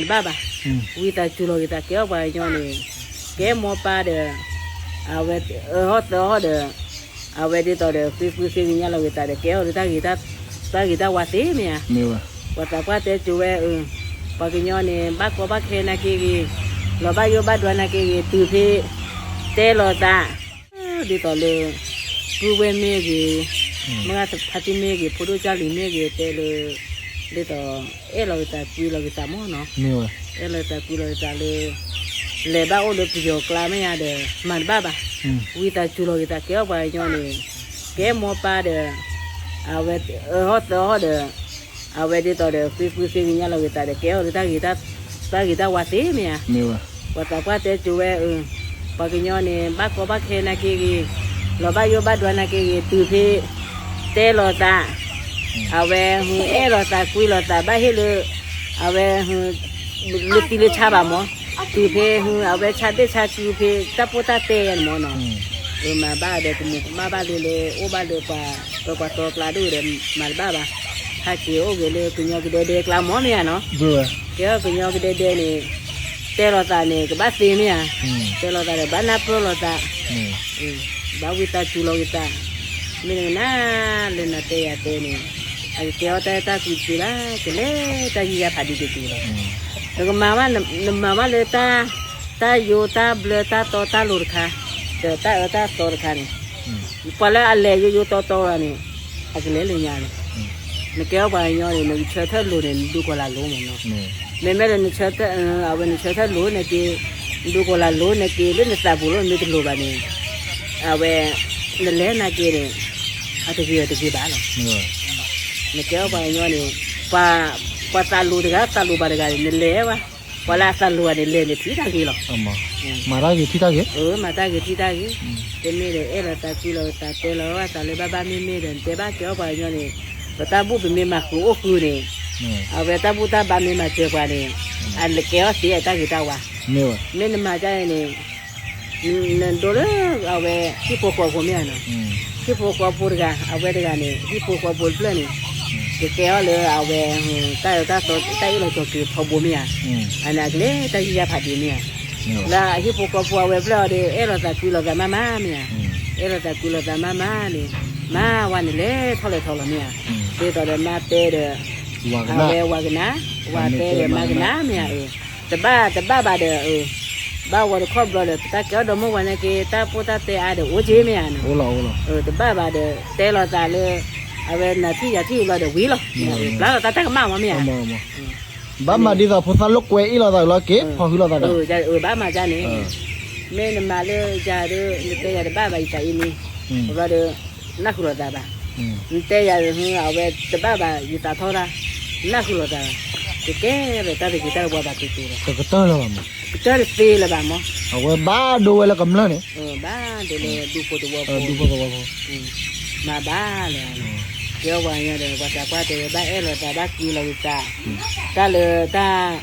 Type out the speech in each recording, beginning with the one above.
တဘၣ်ဘၣ်, ဝံသးစူၤလီၤဂ့ၤသး ကဲအီၣ်ပှၤကညီန့ၣ်, ကဲမိၢ်ပၢ်ဒီး, အဝဲအၢဟီၣ်သၢဟီၣ်ဒီး, အဝဲဒ်သိးဒီး ဃ့ဃုဃ့ကညးလီၤဂ့ၤသးဒီး ကဲအီၣ်လၢတၢ်ဂ့ၤတၢ်ဝါသ့မ့ၢ်ဧါ. ပှၤသးပှၢ်တဲစိၤဝဲအၢ, ပှၤကညီန့ၣ် ဘၣ်ကီဘၣ်ခဲနာ်က့ဂ့ၤ, လီၤဘၣ်ယိၣ်ဘၣ်ဒွးနာ်က့ဂ့ၤ, တုၤဖဲ တဲလီၤသး ဒ်သိးလၢ ပုၢ်ဝဲၢ်မ့ၢ်ဂ့ၤ, မုၢ်ဂၢ်ဖါတံၢ်မ့ၢ်ဂ့ၤ, ဖိဒိၣ်ကၢ်လံၤမ့ၢ်ဂ့ၤ, တဲလၢ ဒ်သိး အဲၣ်လီၤက့ၤသး ကွံလီၤက့ၤသးမ့ၢ်နီၤ, အဲၣ်လီၤက့ၤသး ကွံလီၤက့ၤသးလၢ လဲၤဘၣ်အိၣ်လၢပယီၤကျါမ့ၢ်ဧါဒီး မၤတဘၣ်ဘၣ်, ဝံသးစူၤလီၤက့ၤသး ကဲအီၣ်ပှၤကညီန့ၣ်, ကဲမိၢ်ပၢ်ဒီး, အဝဲအၢဟီၣ်သၢဟီၣ်ဒီး, အဝဲဒ်သိးဒီး ဃ့ဃုဃ့ကညးလီၤဂ့ၤသးဒီး ကဲအီၣ်လၢတၢ်ဂ့ၤတၢ်ဝါသ့မ့ၢ်ဧါ. ပှၤသးပှၢ်တဲစိၤဝဲအၢ, ပှၤကညီန့ၣ် ဘၣ်ကီဘၣ်ခဲနာ်က့ဂ့ၤ, လီၤဘၣ်ယိၣ်ဘၣ်ဒွးနာ်က့ဂ့ၤ, တုၤဖဲ တဲလီၤသး, အဝဲဟုအဲၣ်လီၤသး ကွံလီၤသး ဘၣ်ဟ့ၣ်လၢ အဝဲဟု လၢသံလၢဆါဘၣ်မၢ်, တုၤဖဲဟု အဝဲဆါဘ့ၣ်ဆါကုဖဲ တၢ်ပိၢ်တၢ်တဲယါန့ၣ်မၢ်နီၤ, မၤဘၣ်ဒီး ကမူးကမၣ်ဘၣ်လၢလၢ အိၣ်ဘၣ်လၢပှၤ ပှၤကီၢ်ကျါဒိၣ်ဒီး မၤတဘၣ်ဘၣ်, ဟးက့ၤအိၣ်ဂ့ၤလၢကညီကဒဲဒဲကျါမၢ်မ့ၢ်ဧါနီၤ, ကဲအီၣ်ကညီကဒဲဒဲန့ၣ်, တဲလီၤသးန့ၣ် ကဘၣ်သ့မ့ၢ်ဧါ, တဲလီၤသးဒီး ဘၣ်နၢ်ပၢၢ်လီၤသး, ဘၣ်ဝံသးစူၤလီၤက့ၤသး, မ့ၢ်နကနၣ်လၢနတဲယၤတဲန့ၣ်, အကကဲအီၣ်တၢ်အဲၣ်တၢ်ကွံတက့ၤဘၣ်, ကလဲၤတၢ်ယံာ်ယါဖးဒံးတက့ၤလီၤ, နကမၤဘၣ်, နမၤဘၣ်လၢ တၢ်ယိတၢ်ဘျၢတၢ်တီတၢ်လိၤတခါ, ဒီးတၢ်အၢတၢ်သီတခါန့ၣ်, ပှၤလၢအလဲၤယိယိတီတီလီၤန့ၣ်, အကလဲၤလၢညါန့ၣ်, နကဲအီၣ်ပှၤကညီန့ၣ် နဆၢထၢၣ်လိၤန့ၣ် နဒုးကီၤလၤလိၤမ့ၢ်နီၤ, မ့မ့ၢ်လၢ အဝဲနဆၢထၢၣ်လိၤန့ၣ်က့ၤ, နဒုးကီၤလၤလိၤန့ၣ်က့ၤ လၢနသးပူၤလီၤမ့ၢ်တလိၤဘၣ်န့ၣ်, အဝဲ, နလဲၤနာ်က့န့ၣ်, အတဂ့ၤအတဂ့ၤဘၣ်လီၤ, နကဲအီၣ်ပှၤကညီန့ၣ်, ပှၤသးလိၤတဂၤ သးလိၤဘၣ်တဂၤန့ၣ် နလဲၤဝဲ, ပှၤလၢအသးလိၤဘၣ်န့ၣ် လဲၤန့ၣ်ထံၣ်တၢ်ဂ့ၤလီၤ, မၤတၢ်ဂ့ၤထံၣ်တၢ်ဂ့ၤ, မၤတၢ်ဂ့ၤထံၣ်တၢ်ဂ့ၤ, တမ့ၢ်ဒီး အဲၣ်လီၤသးကွံလီၤသး တဲလီၤသးလၢဘၣ်ဘၣ်မ့မ့ၢ်ဒီး နတဲဘၣ်ကဲအီၣ်ပှၤကညီန့ၣ်, ပတၢ်ဘူၣ်ပမ့ၢ်မၤဃုာ်အိၣ်ဃုာ်န့ၣ်, အဝဲတၢ်ဘူၣ်တၢ်ဘါမ့ၢ်မၤစၢၤပှၤန့ၣ်, အကဲအီၣ်သ့အတၢ်ဂ့ၤတၢ်ဝါ, မ့ၢ်နမၤဒ်န့ၣ်, နဒိလၢအဝဲ ဟံၣ်ဖိဃီဖိမ့ၢ်ဧါနီၤ, ဟံၣ်ဖိဃီဖိတဂၤ အဝဲတဂၤန့ၣ် ဟံၣ်ဖိဃီဖိတဖျၢၣ်န့ၣ်, ကကဲအီၣ်လၢအဝဲ, တၢ်အၢတၢ်သီ တၢ်အ့ၣ်လိာ်ဆိးက့ၤထီဘိမ့ၢ်ဧါ, အန့ၣ်အကလဲၤတၢ်ယံာ်ယါဖးဒံးမ့ၢ်ဧါ, လၢအဟံၣ်ဖိဃီဖိအဝဲဖျၢၣ်အီၤဒီး အဲၣ်လိာ်သးကွံလိာ်သးမးမးမ့ၢ်ဧါ, အဲၣ်လိာ်သးကွံလိာ်သးမးမးန့ၣ်, မါဝဲန့ၣ်လဲၤထီၣ်လဲၤထီလီၤမ့ၢ်ဧါ, ဒ်သိးဒီးမါတဲဒီး, အဝဲဝၤကနၣ်, ဝၤတဲဒီးမါကနၣ်မ့ၢ်ဧါ, တဘၣ်တဘၣ်ဘၣ်ဒီး ဘၣ်ဝဲတခီဘျီဒီး ပတၢ်ကဲအီၣ်ဒီမါဝၤန့ၣ်က့ၤ တၢ်ပိၢ်တၢ်တဲအါဒီးအိၣ်က့ၤမ့ၢ်ဧါနီၤ, တဘၣ်ဘၣ်ဒီး တဲလိာ်သးလၢ, အဝဲနၤထံၣ်ယၤထံၣ်ဘျီဒီးဝံၤလီၤ, ဘျါလီၤသးတၢ်ကမၣ်မ့ၢ်ဧါ, ဘၣ်မၤဒ်သိးဖိသၣ်လိာ်ကွဲအ့ၣ်လိာ်သးလီၤက့ၤ ဖီၣ်ဃုလိာ်သးဒီး, ဘၣ်မၤဒ်န့ၣ်, မ့ၢ်နမၤလၢယၤဒီး နတဲယၤတဘၣ်ဘၣ်ယသးအံၤန့ၣ်, ဘျီဒီး, နၢ်ဃုာ်လိာ်သးဘၣ်, နတဲယၤအဝဲတဘၣ်ဘၣ်ယသးထီၣ်တၢ်, နၢ်ဃုာ်လိာ်သးဘၣ်, ကကဲဒီးတၢ်တဂ့ၤတၢ်တဝါဘၣ်တက့ၤလီၤ, ကတၢၢ်လၢၤဘၣ်မး, ကတၢၢ်တသ့လၢၤဘၣ်မး, အဝဲဘၣ်ဒိဝဲလၢကမျၢၢ်န့ၣ်, ဘၣ်ဒိလၢဒူဖိသဝီဖိ, ဒူဖိသဝီဖိ, မၤဘၣ်လၢၤ, ကဲအီၣ်ပှၤကညီဒီး ပှၤသးပှၢ်တဲဝဲဘၣ်အဲၣ်လိာ်သးဘၣ်ကွံလိာ်သး, တၢ်လၢတၢ် တၢ်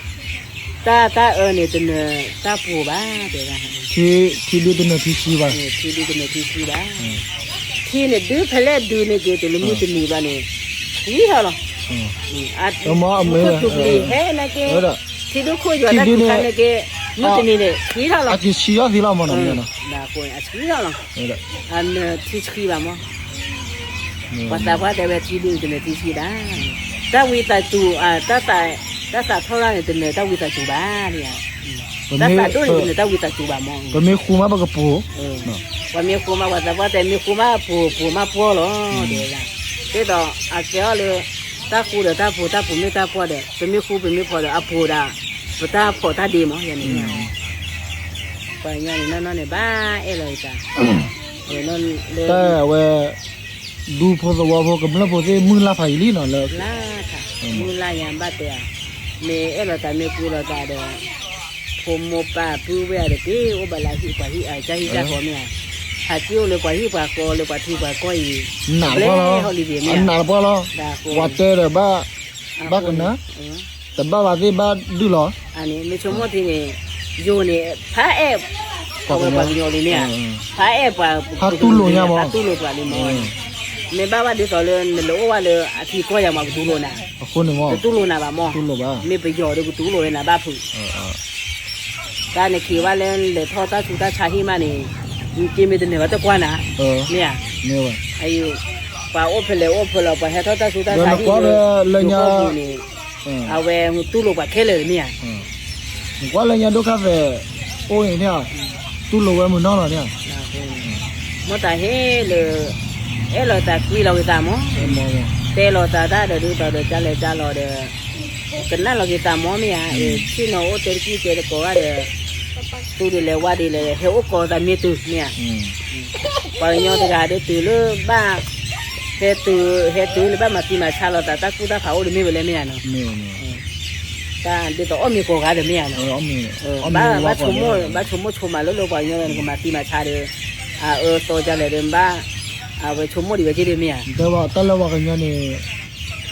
တၢ်အၢန့ၣ်တနၢၤတၢ်ပှိၤဘၣ်တဲ, ထံဒုတနၢၤထံဆှံဘၣ်, ထံဒုတနၢၤထံဆှံဘၣ်, ထံန့ၣ်ဒုဖဲလဲၣ်ဒုန့ၣ်က့ၤ တုၤလၢမုၢ်တနံၤဘျီန့ၣ်, ဆှံထီၣ်လီၤ, မ့ၢ်မ့ၢ်, ဟဲနာ်က့, ထံဒုခိၣ်ယွၤတၢ်ထူၣ်ခါန့ၣ်က့ၤ, မုၢ်တနံၤန့ၣ် ဆှံထီၣ်လီၤ, အက့ၤဆှံထီၣ်သ့လီၤမးနီၤ, အဆှံထီၣ်လီၤ, အနၢၤထံဆှံဘၣ်မး ပှၤသးပှၢ်တဲဝဲထံဒုန့ၣ်တနၢၤထံဆှံဒၣ်, တၢ်ဝံသးစူၤ, တၢ်သးထီၣ်တၢ်န့ၣ် တနၢၤတၢ်ဝံသးစူၤဘၣ်, တၢ်သးဒိၣ်န့ၣ်တနၢၤတၢ်ဝံသးစူၤဘၣ်မး, ပမ့ၢ်ဃူမးပကပှိၤ, ပှၤမ့ၢ်ဃူမး ပှၤသးပှၢ်တဲမ့ၢ်ဃူမးပှိၤ ပှိၤမးပှီၢ်လီၤ, တဲဝဲဒၣ်, ဒ်သိးအကဲအီၤလၢ တၢ်ဃူဒီးတၢ်ဖိး တၢ်ဖိးမ့ၢ်တၢ်ပှီၢ်ဒီး ပမ့ၢ်ဃူပမ့ၢ်ဖိးဒီးအဖိးဒၣ်, ပတၢ်ဖိးတၢ်ဒ့မး, ယန့ၣ် ပှၤကညီန့ၣ်နီၢ်နီၢ်န့ၣ် ဘၣ်အဲၣ်လီၤအသး, တၢ်အဝဲ ဒူဖိသဝီဖိကမျၢၢ်ဖိသ့ၣ်မုၢ်လၢ်ဖးယံာ်လံနီၤလၢ, လၢ်ထး, မုၢ်လၢ်ယၤဘၣ်တဲဧါ, မ့ၢ်အဲၣ်လီၤသးမ့ၢ်ကူလီၤသးဒီး, ဖိမိၢ်ပၢ်ပုၢ်ဝဲၢ်အံၤတက့ၢ် အိၣ်ဘၣ်လၢဟံၣ်ပှၤဟံၣ်အတၢ်ဟံၣ်တၢ်ဃီမ့ၢ်ဧါ, ဟးက့ၤအိၣ်လၢပှၤဟံၣ်ပှၤဃီလၢပှၤထံပှၤကီၢ်အံၤ, ဘျဲၣ်ဟီၣ်လံၤဘ့ၣ်မ့ၢ်ဧါ, အနးတပှၢ်လီၤ, ပှၤတဲဒီးဘၣ်, ဘၣ်ကနၣ်, တဘၣ်ဘၣ်သ့ၣ်ဘၣ်ဒုးလီၤ, န့ၣ် မ့ၢ်ဆိကမိၣ်ထံန့ၣ်, ယိၤန့ၣ် ဖးအဲၣ်, ပဝဲပှၤကညီလံမ့ၢ်ဧါ, ဖးအဲၣ်ပှၤ, ဖးတူၢ်လိာ်ညါမး, ဖးတူၢ်လိာ်ပှၤလံမး, မ့ၢ်ဘၣ်ဝဲဒ်သိးလၢနလဲၤအိၣ်ဝဲလၢအထံကီၢ်ယၤမး ကတူၢ်လိာ်နၤ, ကတူၢ်လိာ်နၤဘၣ်မး, မ့ၢ်ပယီၤဒီးကတူၢ်လိာ်ဝဲနၤဘၣ်ဖုး, တၢ်နခံးဝဲလၢလဲၤထီၣ်တၢ်ဆူးတၢ်ဆါဟံၣ်မးန့ၣ်, နက့မ့ၢ်တနၢၤဘၣ်တကွၢ်နၤ, မ့ၢ်ဧါ, ပှၤအိၣ်ဖဲလဲၣ်အိၣ်ဖဲလဲၣ် ပှၤဟဲထီၣ်တၢ်ဆူးတၢ်ဆါဟံၣ်လၢ ယိၤကီၢ်ပူၤန့ၣ်, အဝဲတူၢ်လိာ်ပှၤခဲလၢာ်မ့ၢ်ဧါ, နကွၢ်လၢညါဒိၣ်ခါသဲး အိၣ်န့ၣ်န့ၣ်, တူၢ်လိာ်ဝဲမုၢ်နီၢ်လီၤန့ၣ်, မ့ၢ်တၢ်ဟ့ၣ်လၢ အဲၣ်လီၤသးကွံလီၤက့ၤသးမး, တဲလီၤသးတၢ်ဒီးဒ်သိးဒီး ကလဲၤကလီၤဒီး ကနၣ်လီၤက့ၤသးမးမ့ၢ်ဧါ, ဆ့ၣ်နီၤအိၣ်တဲတကံၢ်တဲတကိးဂၤဒီး သူဒ်လဲၣ်ဝါဒ်လဲၣ် ဟဲအိၣ်ကိးသးမ့ၢ်တုၤမ့ၢ်ဧါ, ပှၤကညီတဂၤဒီးတုၤလၢဘၣ် ဟဲတုၤ ဟဲတုၤလၢဘၣ်မၤသံမၤဆါလီၤသး တၢ်ကူၣ်တၢ်ဖးအိၣ်ဒီးမ့ၢ်ဝဲလဲၣ်မ့ၢ်ဧါနီၤ, တၢ်ဒ်သိးအီၣ်မ့ၤကိးဂၤဒီးမ့ၢ်ဧါနီၤ, ဘၣ်ဆိကမိၣ် ဘၣ်ဆိကမိၣ်ဆိမးလၢလၢပှၤကညီဒီး နကမၤသံမၤဆါဒီး အအၢသီကလဲၣ်ဒီး ဘၣ် အဝဲဆိကမိၣ်ဒံးဝဲက့ၤဒီးမ့ၢ်ဧါ, တဲဘၣ်တၢ်လၢပှၤကညီန့ၣ်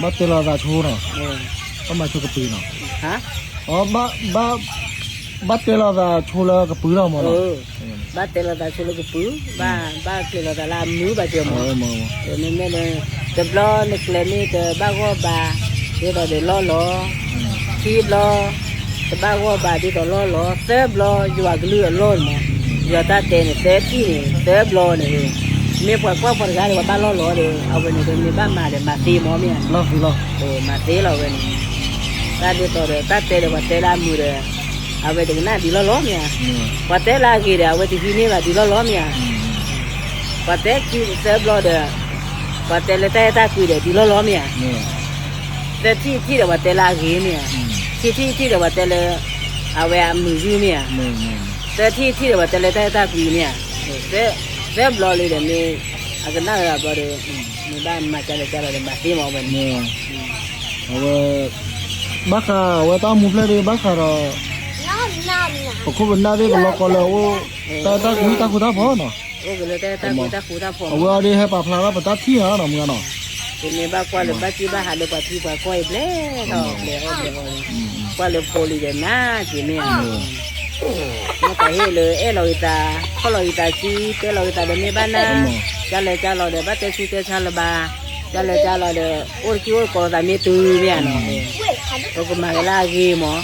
ဘၣ်တဲလီၤသးဆိနီၤ, ဘၣ်မၤဆိကပၤနီၤ, ဘၣ် ဘၣ်တဲလီၤသးဆိလၢကပၤလီၤမးနီၤ, ဘၣ်တဲလီၤသးဆိလၢကပၤ, ဘၣ် ဘၣ်ကျဲၤလီၤသးလၢအမုာ်ဘၣ်စၢၤမး, မ့မ့ၢ်လၢ တဘျီနကျဲၤမ့ၢ်တဘၣ်ဂီၢ်ဘၣ်, ဒ်သိးဒီးလီၢ်လီၤ, ခံဘျီ တဘၣ်ဂီၢ်ဘၣ်ဒ်သိးလီၢ်လီၤ, သၢဘျီ ယွၤကလုၢ်အလီၢ်န့ၣ်မး, ယွၤတၢ်တဲန့ၣ် သၢထံၣ်န့ၣ် သၢဘျီန့ၣ်, မ့ၢ်ပှၤကွၢ်ပှၤတဂၤဒီး ပှၤဘၣ်လီၢ်လီၤဒီး အဝဲန့ၣ်ဒီးမ့ၢ်ဘၣ်မၤဒီး မၤသ့မးမ့ၢ်ဧါ, မၤသ့လီၤဝဲန့ၣ်, တၢ်ဒ်သိးဒီး တၢ်တဲဒီးပှၤတဲလၢအမုာ်ဒီး အဝဲတကနၣ်ဒ်လီၢ်လီၤမ့ၢ်ဧါ, ပှၤတဲလၢအဂ့ၤဒီး အဝဲတဟံးန့ၢ်ဘၣ်ဒ်လီၢ်လီၤမ့ၢ်ဧါ, ပှၤတဲခံသၢဘျီဒီး ပှၤတဲလၢတၢ်အဲၣ်တၢ်ကွံဒီး ဒ်လီၢ်လီၤမ့ၢ်ဧါ, သၢထံၣ်ထံၣ်ဒီး ပှၤတဲလၢအဂ့ၤမ့ၢ်ဧါ, ခံထံၣ်ထံၣ်ဒီး ပှၤတဲလၢ အဝဲအမုာ်ယုၢ်မ့ၢ်ဧါ, သၢထံၣ်ထံၣ်ဒီး ပှၤတဲလၢတၢ်အဲၣ်တၢ်ကွံမ့ၢ်ဧါ, သၢဘျီလံဒီးမ့ၢ် အကနၣ်လၢဘျီဒီး မ့ၢ်ဘၣ်မၤကလဲၤကလီၤဒီး မၤသ့မးဝဲန့ၣ်, အဝဲ ဘၣ်ဃးအဝဲတၢ်အိၣ်မူဖျဲၣ်ဒီး ဘၣ်ဃးဒီး ပခိၣ်ပနၢ်သ့ၣ်ပလီၢ်ကီလၢအအိၣ် တၢ်အဲၣ်တၢ်ကွံတၢ်ဃူတၢ်ဖိးနီၤ, အိၣ်ကလၢတၢ်အဲၣ်တၢ်ကွံတၢ်ဃူတၢ်ဖိးမး, အဝဲအီၤဒ်ဟဲပာ်ဖျါထီၣ်ပတၢ်ထံၣ်ဧါနီၤ မုၢ်ဂၤနီၤ, ပမ့ၢ်ဘၣ်ကွၢ်လၢဘၣ်ကံၢ်ဘၣ်ဟးလၢပှၤထံပှၤကီၢ်အံၤဘျဲၣ်ထီၣ် ဘျဲၣ်အီၣ်ဘျဲၣ်အီန့ၣ်, ကွၢ်လၢဖိလံၤဒီးနါက့ၤမ့ၢ်ဧါ, မ့ၢ်တၢ်ဟ့ၣ်လၢအဲၣ်လီၤက့ၤသး ခီၣ်လီၤက့ၤသးဆံ တဲလီၤက့ၤသးဒီးမ့ၢ်ဘၣ်နါ, ကလဲၤကလီၤဒီး ဘၣ်တဲဆူတဲဆါလၢၤဘၣ်, ကလဲၤကလီၤဒီး အိၣ်တကံၢ်အိၣ်တကိးသးမ့ၢ်တုၤမ့ၢ်ဧါနီၤ, ပကမၤကလၢအဂ့ၤမး,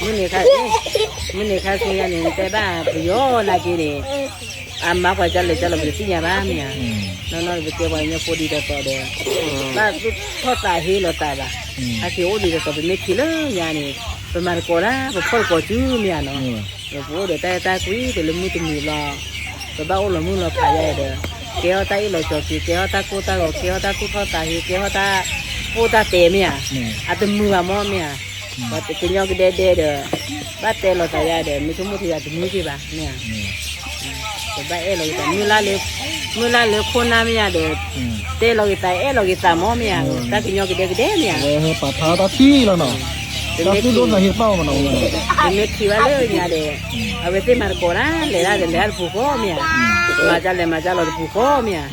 မုၢ်နံၤခါဆူညါန့ၣ် နတဲဘၣ်ပယီၤနာ်က့န့ၣ် အမၤပှၤကလဲၤကလီၤ ပတသ့ၣ်ညါဘၣ်မ့ၢ်ဧါ, နီၢ်နီၢ်ပတဲပှၤကညီဖိဒ်သိးသိးဒီး ဘၣ်သူၣ်ထီၣ်သးဟ့လီၤသးဘၣ်, ဟဲက့ၤအိၣ်ဒ်သိးသိး ပမ့ၢ်ခံးလၢညါန့ၣ် ပမၤသကိးတၢ် ပဖှီၣ်သကိးစုမ့ၢ်ဧါနီၤ, ပအိၣ်ဒီးတၢ်အဲၣ်တၢ်ကွံ တလၢမုၢ်တနံၤဘျီ ပဘၣ်အိၣ်လီၤမုၢ်လီၤဖးယါဒီး ကဲထီၣ်တၢ်အ့ၣ်လိာ်ဆိးက့ ကဲထီၣ်တၢ်ကိၢ်တၢ်ဂီၤ ကဲထီၣ်တၢ်သူၣ်ထီၣ်သးဟ့ ကဲထီၣ်တၢ်ပိၢ်တၢ်တဲမ့ၢ်ဧါ, အတမုာ်ဘၣ်မ့ၢ်မ့ၢ်ဧါ, ပှၤကညီကဒဲဒဲဒီး ဘၣ်တဲလီၤသးယါဒီး မ့ၢ်ဆိကမိၣ်ထံဂၤတမုာ်က့ၤဘၣ် မ့ၢ်ဧါ, ပဘၣ်အဲၣ်လီၤက့ၤသး မုၢ်လၢ်လၢခိၣ်နၢ်မ့ၢ်ဧါဒီး တဲလီၤက့ၤသး အဲၣ်လီၤက့ၤသးမ့ၢ်မ့ၢ်ဧါ, တၢ်ကညီကဒဲကဒဲမ့ၢ်ဧါ, ပာ်ဖျါတၢ်ထံၣ်လီၤနီၤ, တၢ်သူၣ်ဒိၣ်သးဟ့တဖၣ်အီၤမ့ၢ်နီၤ, ပမ့ၢ်ခံးဘၣ်လၢညါဒီး အဝဲသ့ၣ်မၤသကိးတၢ် လဲၤတၢ်ဒီးလဲၤတၢ်တပူၤဃီမ့ၢ်ဧါ, မၤတၢ်လဲၤမၤတၢ်လီၤတပူၤဃီမ့ၢ်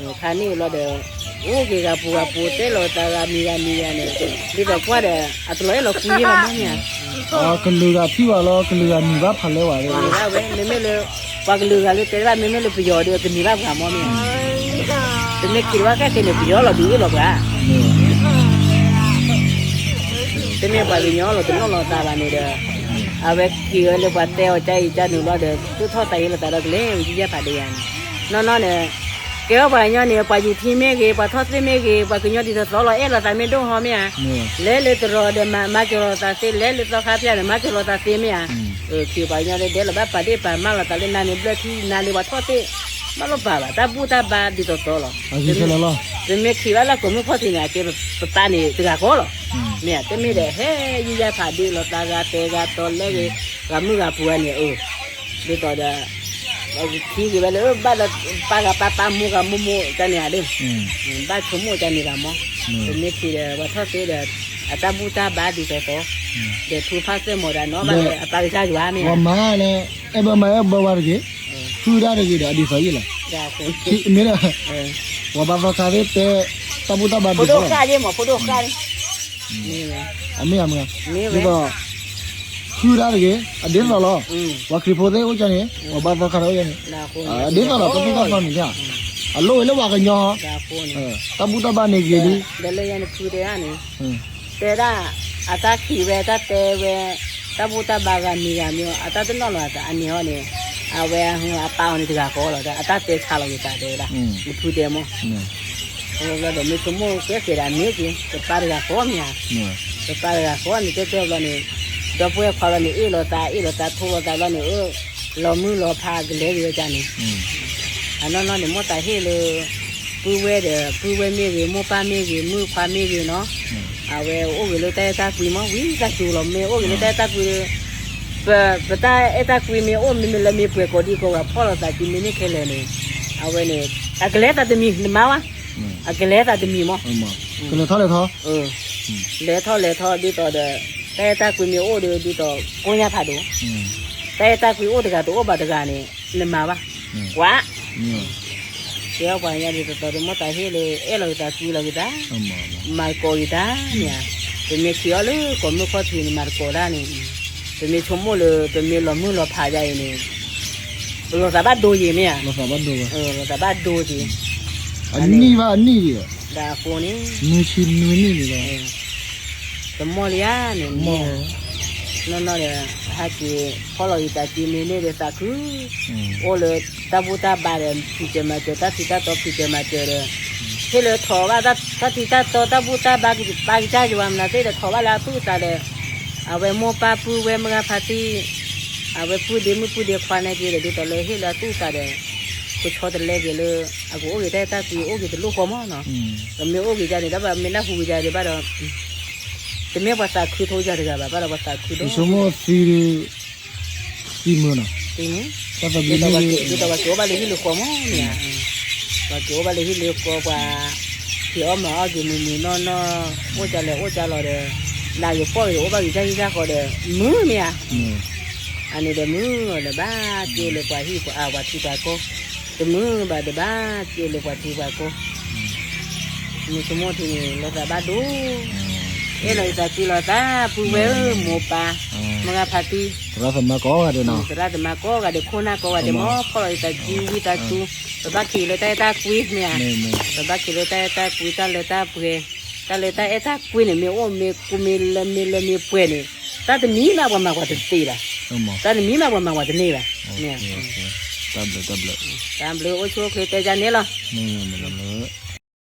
ဧါ, ခါန့ၣ်လီၤဒီး အိၣ်က့ၤဂၤပူၤဂၤပူၤ တဲလီၤသးဂၤမံၤဂၤမံၤဂၤန့ၣ် ဒ်သိးကွၢ်ဒီး အတလီၤအဲၣ်လီၤကွံယ့ၢ်လီၤမ့ၢ်ဧါ, ကလုာ်ဂၤထံၣ်ဘၣ်လီၤ ကလုာ်ဂၤမံၤဘၣ်ဖးလဲဝဲ, မံၤဘၣ်ဝဲ မ့မ့ၢ်လၢ ပှၤကလုာ်ဂၤလၢတဲဘၣ် မ့မ့ၢ်လၢပယီၤဒီး ကမံၤဘၣ်ပှၤမ့ၢ်မ့ၢ်ဧါ, တမ့ၢ်ခံးဘၣ်ကဲက့ၤန့ၣ် ပယီၤလီၤဒုးအ့ၣ်လီၤပှၤ တမ့ၢ်ပှၤကညီလီၤတနီၤလီၤသးဘၣ်န့ၣ်ဒီး အဝဲခံးဝဲလၢပှၤတဲအီၤကါအံၤကါနုာ်လီၤဒီး သူၣ်ထီၣ်သးဟ့လီၤသးဒီးကလဲၤဝံၤယဲၢ်ဖးဒိၣ်ယါန့ၣ်, နီၢ်နီၢ်န့ၣ် ကဲထီၣ်ပှၤကညီန့ၣ် ပှၤယူၤထံမ့ၢ်ဂ့ၤ ပှၤထီၣ်သ့ၣ်မ့ၢ်ဂ့ၤ ပှၤကညီဒ်သိးသိးလီၤအဲၣ်လီၤသးမ့ၢ်ဒိၣ်ဟီမ့ၢ်ဧါ, လဲၤလၢတရီၤဒီးမၤစၢၤလီၤသးသ့ လဲၤလၢသီခါဖၠၣ်န့ၣ် မၤစၢၤလီၤသးသ့မ့ၢ်ဧါ, ခံးပှၤကညီဒဲဒဲလီၤဘၣ်ပာ်ဒ့ၣ်ပာ်မါလီၤသးလၢနၤန့ၣ် ဘျၢထံနၤလံ ပှၤထီၣ်သ့ၣ် ဘၣ်လိၣ်ပာ်ဘၣ် တၢ်ဘူၣ်တၢ်ဘါဒ်သိးသိးလီၤ, ပမ့ၢ်ခံးဘၣ်လၢကိးမုၢ်ဖီၣ်ထံးန့ၣ် အကဲပပာ်န့ၣ်တဂၤဃီလီၤ, မ့ၢ်ဧါ တမ့ၢ်ဒီးဟဲယံာ်ယါဖးဒိၣ်လီၤ သးဂၤတဲဂၤတီၤလဲဂ့ၤ ဂၤမုၢ်ဂၤပူၤဂၤန့ၣ် အၢ ဒ်သိးဒီး ပကထံၣ်က့ၤဝဲလၢ ဘၣ်လၢပၢ်ဂၤပၢ်ပၢ်မိၢ်ဂၤမိၢ်မိၢ်ကန့ၣ်ဧါဒီး ဘၣ်ဆိကမိၣ်ကန့ၣ်ဘၣ်မး, ပမ့ၢ်ထံၣ်ဒီး ပှၤထီၣ်သ့ဒီး အတၢ်ဘူၣ်တၢ်ဘါဒ်သိးသိး, ဒီးထူဖးသဲမီၤဒီးနီၤ ဘၣ်လၢအပၢ်ကစၢ်ယွၤမ့ၢ်ဧါ, ပှၤမၤလၢအဲၣ်ဘၢမၤအဲၣ်ဘၢဝဲတဂ့ၤ, ဟုၣ်ဒၣ်တဂ့ၤဒီး အဒ်သိးယံာ်လဲၣ်, မ့ၢ်ဒီး ပှၤဘၣ်သီခါသ့ၣ်တဲ တၢ်ဘူၣ်တၢ်ဘါဒ်သိး အမ့ၢ်ဧါမ့ၢ်ဧါ, ဒ်သိး ဟုၣ်ဒၣ်တဂ့ၤ အဒ်သိးလီၤ, ပှၤခရံာ်ဖိသ့ၣ်အိၣ်ကန့ၣ် ပှၤဘၣ်သီခါတအိၣ်ကန့ၣ်, ဒ်သိးလီၤ တၢ်ဘူၣ်တၢ်ဘါန့ၣ်ဧါ, အလိၣ်ဝဲလၢပှၤကညီ, တၢ်ဘူၣ်တၢ်ဘါန့ၣ်ဂ့ၤလံ, ဒီးလၢယဲနဖုတဲဒၣ်န့ၣ်, တဲဒၣ်, အတၢ်ခံးဝဲ တၢ်တဲဝဲ, တၢ်ဘူၣ်တၢ်ဘါဂၤမံၤဂၤမံၤ အတၢ်တနီၣ်လီၤအန့ၣ်ဟီန့ၣ်, အဝဲအပၢ်အီၤန့ၣ်တဂၤဃီလီၤ, အတၢ်တဲဆါလီၤက့ၤသးတဲဝဲဒၣ်, နဖုတဲမ့ၢ်, ဘျီဒီးမ့ၢ်ဆိကမိၣ်ကဲကဲဒၣ်မ့ၢ်က့ၤ ပပၢ်တဂၤဃီမ့ၢ်ဧါ, ပပၢ်တဂၤဃီန့ၣ် တဲတဲဘျီန့ၣ်, ဒီပုၢ်ဝဲၢ်ခွါလီၤန့ၣ် အ့ၣ်လိာ်သး အ့ၣ်လိာ်သး ထိလိာ်သးဘျီန့ၣ် အၢ လီၤမုၢ်လီၤဖးကလဲၤက့ၤဝဲဒၣ်န့ၣ်, အနီၢ်နီၢ်န့ၣ် မိၢ်သးဟ့ၣ်လၢ ပုၢ်ဝဲၢ်ဒီး ပုၢ်ဝဲၢ်မ့ၢ်ဂ့ၤ မိၢ်ပၢ်မ့ၢ်ဂ့ၤ မုၣ်ခွါမ့ၢ်ဂ့ၤနီၤ, အဝဲအိၣ်ဂ့ၤလၢတၢ်အဲၣ်တၢ်ကွံမ့ၢ် ဝံသးစူၤလီၤ မ့ၢ်အိၣ်ဂ့ၤလၢတၢ်အဲၣ်တၢ်ကွံဒီး ပ ပတၢ်အဲၣ်တၢ်ကွံမ့ၢ်အိၣ်မ့ၢ်လၢမ့ၢ်ပှဲၤကိးဒံကိးဂၤ ဖီၣ်လိာ်သးစုမ့ၢ်န့ၢ်ခဲလၢာ်န့ၣ်, အဝဲန့ၣ် အကလဲၤသးတမံၤ နမၤဝဲ, အကလဲၤသးတမံၤမ့ၢ်, ကလဲၤထီၣ်လဲၤထီၣ်, လဲၤထီၣ်လဲၤထီၣ်ဒ်သိးဒီး တၢ်အဲၣ်တၢ်ကွံမ့ၢ်အိၣ်ဒီး ဒ်သိးကိညၢ်ဖးဒိၣ်, တၢ်အဲၣ်တၢ်ကွံအိၣ်တဂၤတအိၣ်ဘၣ်တဂၤန့ၣ် နမၤဘၣ်, ကွၢ် ကဲအီၤပှၤညါဒ်သိးသိးဒီး မိၢ်သးဟ့ၣ်လၢ အဲၣ်လီၤက့ၤသးကွံလီၤက့ၤသး, မၤသကိးက့ၤတၢ်မ့ၢ်ဧါ, ပမ့ၢ်ခံးအီၤလၢကီၢ်မုၢ်ခီၣ်ထံးန့ၣ် မၤသကိးတၢ်န့ၣ်, ပမ့ၢ်ဆိကမိၣ်လၢ ပမ့ၢ်လီၤမုၢ်လီၤဖးယါအံၤန့ၣ်, လီၤသးဘၣ်ဒိက့ၤမ့ၢ်ဧါ, လီၤသးဘၣ်ဒိက့ၤ, အနံၣ်ဘၣ်အနံၣ်ဒံး, ဒ်အဃိန့ၣ် နွံဆံနွံနံၣ်န့ၣ်လီၤ တမီၢ်လံဧါန့ၣ်, နီၢ်နီၢ်ဒီး ဟဲက့ၤဖီၣ်လီၤက့ၤသးစုမ့ၢ်န့ၢ်ဒီးသးခု, အိၣ်လၢတၢ်ဘူၣ်တၢ်ဘါဒီး ဖံးစၢၤမၤစၢၤ တၢ်ထံတၢ်တီဖံးစၢၤမၤစၢၤဒီး, ဟ့ၣ်လၢထီၣ်ဘၣ်တၢ်ထံတၢ်တီ တၢ်ဘူၣ်တၢ်ဘါ ကပာ်ကစၢ်ယွၤမနုၤသ့ၣ်ဒီး ထီၣ်ဘၣ်လၢအသူၣ်အသးဒီး, အဝဲမိၢ်ပၢ်ပုၢ်ဝဲၢ်မုၢ်ဂၤဖါတံၢ်, အဝဲပုၢ်ဒ့မုၣ်ပုၢ်ဒ့ခွါန့ၣ်က့ၤဒီး ဒ်သိးလၢဟ့ၣ်လၢအသူၣ်အသးဒီး, ကဆီတလဲက့ၤလၢ အကအိၣ်ဂ့ၤတၢ်အဲၣ်တၢ်ကွံ အိၣ်ဂ့ၤတလိၣ်ဃီမးနီၤ, ပမ့ၢ်အိၣ်ဂ့ၤဒ်န့ၣ် တၢ်ဘၣ်မ့ၢ်နၢ်ဟူဂ့ၤဒ်န့ၣ်ဘၣ်ဒီး, တမ့ၢ်ပှၤသးခုထိယၤတဂၤဘၣ် ဘၣ်ဒီးပှၤသးခုဒီး, ယဆိကမိၣ်သံ သံမုာ်နီၤ, သံမုာ်, ဒ်သိးပှၤက့ၤအိၣ်ဘၣ်လၢဟံၣ်လၢဃီမးန့ၣ်ဧါ, ပှၤက့ၤအိၣ်ဘၣ်လၢဟံၣ်လၢဃီ ပှၤဖံးအီၣ်မၤအီၣ်က့ၤမုာ်မုာ်နီၢ်နီၢ်, အိၣ်ကၢလၢအိၣ်ကၢလီၤဒီး, နဂ့ၤပီၢ်ဂ့ၤဒီး အိၣ်ဘၣ်ဂ့ၤကၢ်ဟံၣ်ကၢ်ဃီဒီး မုာ်မ့ၢ်ဧါ, အန့ၣ်ဒီးမုာ်ဒီးဘၣ်က့ၤအိၣ်လၢပှၤဟံၣ်ပှၤအၢပှၤထံပှၤကီၢ်, တမုာ်ဘၣ်ဒီးဘၣ်က့ၤအိၣ်လၢပှၤထံပှၤကီၢ် မ့ၢ်ဆိကမိၣ်ထံန့ၣ် လီၤသးဘၣ်ဒိ, အဲၣ်လီၤယသးကွံလီၤသး ပုၢ်ဝဲၢ်ဧၢ မိၢ်ပၢ်, မုၢ်ဂၤဖါတံၢ်, သရၣ်သမါကိးဂၤဒဲးနီၤ, သရၣ်သမါကိးဂၤဒဲး ခိၣ်နၢ်ကိးဂၤဒဲး မ့ၢ်ဖီၣ်လီၤယသးကွံဝံသးစူၤ, ပဘၣ်က့ၤလၢတၢ်အဲၣ်တၢ်ကွံမ့ၢ်ဧါ, ပဘၣ်က့ၤလၢတၢ်အဲၣ်တၢ်ကွံ တၢ်လၢတၢ်ပှဲၤ, တၢ်လၢတၢ်အဲၣ်တၢ်ကွံန့ၣ် မ့ၢ်အိၣ်မ့ၢ်ကူမ့ၢ်လၢမ့ၢ်လၢမ့ၢ်ပှဲၤန့ၣ်, တၢ်တမံၤမးပှၤမၤပှၤတသ့ဘၣ်, တၢ်တမံၤမးပှၤမၤပှၤတန့ၢ်ဘၣ်, တၢ်ဘျုးအိၣ်ဆူၣ်အိၣ်ချ့တဲယါန့ၣ်လီၤ.